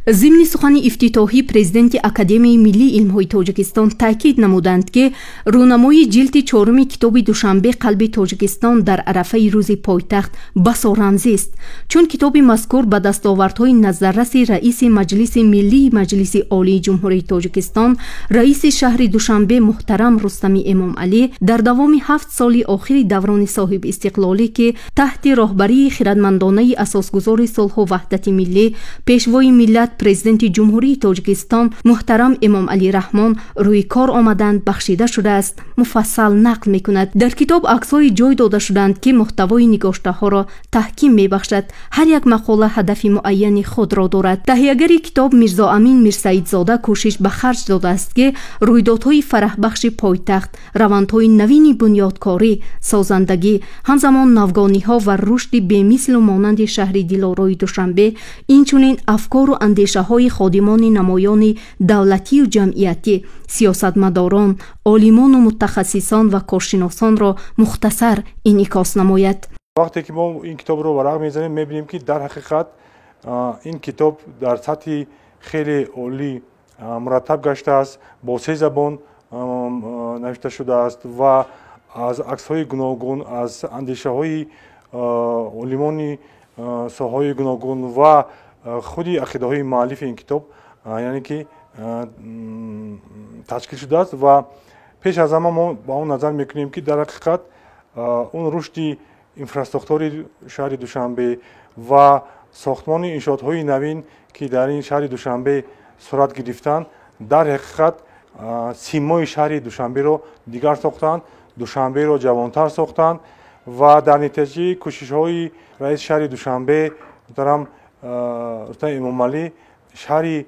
Зимни сухани ифтитоҳӣ президенти Академияи миллии илмҳои Тоҷикистон таъкид намуданд, ки рӯнамои ҷилди чоруми китоби «Душанбе қалби Тоҷикистон» дар арафаи рӯзи пойтахт басо рамзист, чун китоби мазкур ба дастовардҳои назарраси раиси Маҷлиси Миллии Маҷлиси Олии Ҷумҳурии Тоҷикистон, раиси шаҳри Душанбе муҳтарам Рустами Эмомалӣ дар давоми 7 соли охири даврони соҳибистиқлолӣ, ки таҳти роҳбарии хирадмандонаи асосгузори сулҳу ваҳдати миллӣ, пешвои миллат, президенти Ҷумҳурии Тоҷикистон муҳтарам Эмомалӣ Раҳмон рӯи кор омаданд, бахшида шудааст, муфассал нақл мекунад. Дар китоб аксҳое ҷой дода шуданд, ки муҳтавои нигоштаҳоро таҳким мебахшад. Ҳар як мақола ҳадафи муайяни худро дорад. Таҳиягари китоб Мирзоамин Мирсаидзода кӯшиш ба харҷ додааст, ки рӯйдодҳои фараҳбахши пойтахт, равандҳои навини бунёдкорӣ, созандагӣ, ҳамзамон навгониҳо ва рушди бемислу монанди шаҳри дилорои Душанбе, инчунин афкору андешаҳои ходимони намоёни давлатию ҷамъиятӣ, сиёсатмадорон, олимону мутахассисон ва коршиносонро мухтасар инъикос намояд. Вақте ки мо ин китобро варақ мезанем, мебинем, ки дар ҳақиқат ин китоб дар сатҳи хеле олӣ мураттаб гаштааст, бо се забон навишта шудааст ва аз аксҳои гуногун, аз андешаҳои олимони соҳаҳои гуногун ва худи ақидаҳои муаллифи ин китоб, яъне ки ташкил шудааст. Ва пеш аз ҳама мо ба он назар мекунем, ки дар ҳақиқат он рушди инфраструктури шаҳри Душанбе ва сохтмони иншоотҳои навин, ки дар ин шаҳри Душанбе сурат гирифтанд, дар ҳақиқат симои шаҳри Душанберо дигар сохтанд, Душанберо ҷавонтар сохтанд. Ва дар натиҷаи кӯшишҳои раиси шаҳри Душанбе муҳтарам Рустам Эмомалӣ шаҳри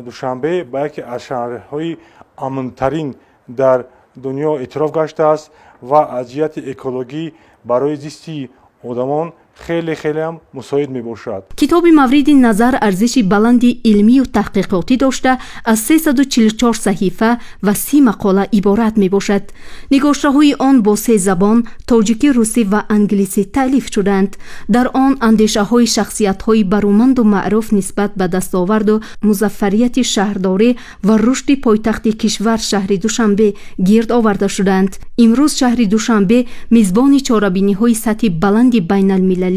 Душанбе ба яке аз шаҳрҳои амнтарин дар дунё эътироф гаштааст ва аз ҷиҳати экологӣ барои зисти одамон хеле хелеам мусоид мебошад. Китоби мавриди назар арзиши баланди илмию таҳқиқотӣ дошта, аз 344 саҳифа ва 30 мақола иборат мебошад. Нигоштаҳои он бо се забон: тоҷикӣ, русӣ ва англисӣ таълиф шудаанд. Дар он андешаҳои шахсиятҳои баруманду маъруф нисбат ба дастоварду музаффарияти шаҳрдорӣ ва рушди пойтахти кишвар, шаҳри Душанбе, гирд оварда шудаанд. Имрӯз шаҳри Душанбе мизбони чорабиниҳои сатҳи баланди байналмилалӣ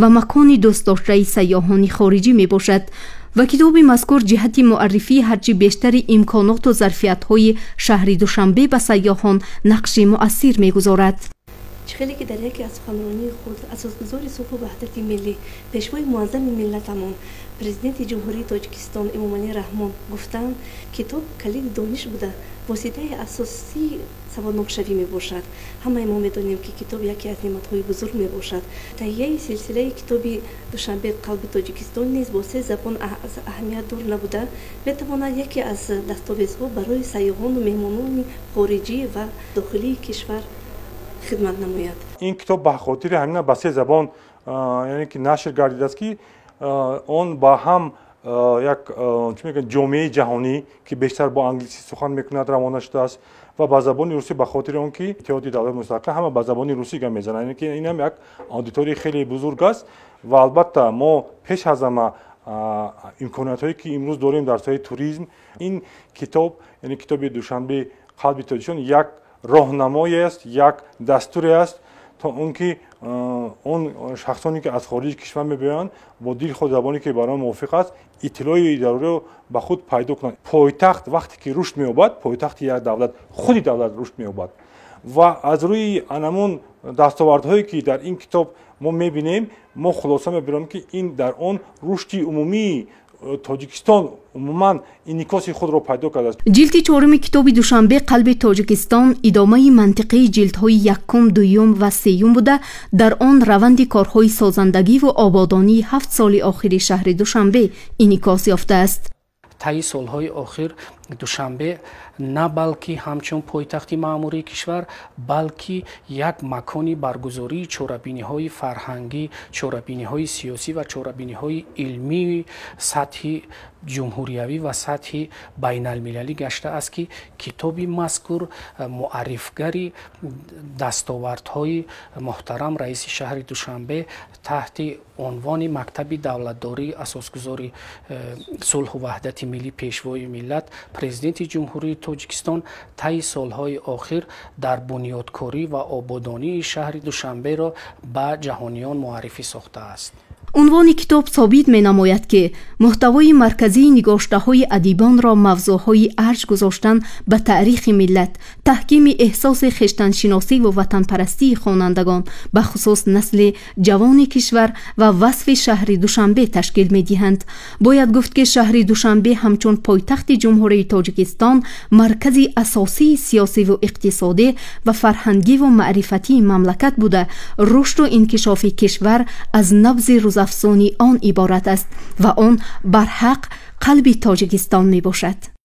ва макони дӯстдоштаи сайёҳони хориҷӣ мебошад ва китоби мазкур ҷиҳати муаррифии ҳарчи бештари имконоту зарфиятҳои шаҳри Душанбе ба сайёҳон нақши муассир мегузорад. Чӣ хеле ки дар яке аз суханронии худ асосгузори сулҳу ваҳдати миллӣ, пешвои муаззами миллатамон, президенти Ҷумҳурии Тоҷикистон Эмомалӣ Раҳмон гуфтанд, китоб калиди дониш буда, воситаи асосии саводнокшавӣ мебошад. Ҳамаи мо медонем, ки китоб яке аз неъматҳои бузург мебошад. Таҳияи силсилаи китоби «Душанбе қалби Тоҷикистон» низ бо се забон аз аҳамият дур набуда, метавонад яке аз дастовезҳо барои сайёҳону меҳмонони хориҷӣ ва дохилии кишвар хидмат намояд. Ин китоб ба хотири ҳамина ба се забон, яъне ки нашр гардидааст, ки он ба ҳам як, чӣ мегӯянд, ҷомеаи ҷаҳонӣ, ки бештар бо англисӣ сухан мекунад, равона шудааст ва ба забони русӣ ба хотири он ки Иттиҳоди Давлати Мустақил ҳама ба забони русӣ гап мезананд, яъне ки инам як аудиторияи хеле бузург аст. Ва албатта мо пеш аз ҳама имкониятҳое, ки имрӯз дорем дар соҳаи туризм, ин китоб, яъне китоби «Душанбе қалби Тоҷикистон», як роҳнамое аст, як дастуре аст, то он ки он шахсоне, ки аз хориҷи кишвар мебиёянд, бо дили худ забоне, ки барои мувофиқ аст, иттилои заруриро ба худ пайдо кунанд. Пойтахт вақте ки рушд меёбад, пойтахти як давлат, худи давлат рушд меёбад. Ва аз рӯи анамон дастовардҳое, ки дар ин китоб мо мебинем, мо хулоса мебарем, ки ин дар он рушди умумии Тоҷикистон умуман инъикоси худро пайдо кардааст. Ҷилди чоруми китоби «Душанбе қалби Тоҷикистон» идомаи мантиқии ҷилдҳои якум, дуюм ва сеюм буда, дар он раванди корҳои созандагиву ободонии 7 соли охири шаҳри Душанбе инъикос ёфтааст. Таи солҳои охир Душанбе на балки ҳамчун пойтахти маъмурии кишвар, балки як макони баргузории чорабиниҳои фарҳангӣ, чорабиниҳои сиёсӣ ва чорабиниҳои илмии сатҳи ҷумҳуриявӣ ва сатҳи байналмилалӣ гаштааст, ки китоби мазкур муаррифгари дастовардҳои муҳтарам раиси шаҳри Душанбе таҳти унвони мактаби давлатдории асосгузори сулҳу ваҳдати миллӣ, пешвои миллат, президенти Ҷумҳурии Тоҷикистон таи солҳои охир дар бунёдкорӣ ва ободонии шаҳри Душанберо ба ҷаҳониён муаррифӣ сохтааст. Унвони китоб собит менамояд, ки муҳтавои марказии нигоштаҳои адибонро мавзӯъҳои арҷ гузоштан ба таърихи миллат, таҳкими эҳсоси хештаншиносиву ватанпарастии хонандагон, бахусус насли ҷавони кишвар ва васфи шаҳри Душанбе ташкил медиҳанд. Бояд гуфт, ки шаҳри Душанбе ҳамчун пойтахти Ҷумҳурии Тоҷикистон маркази асосии сиёсиву иқтисодӣ ва фарҳангиву маърифатии мамлакат буда, рушду инкишофи кишвар аз набзи рӯзафзуни он иборат аст ва он барҳақ қалби Тоҷикистон мебошад.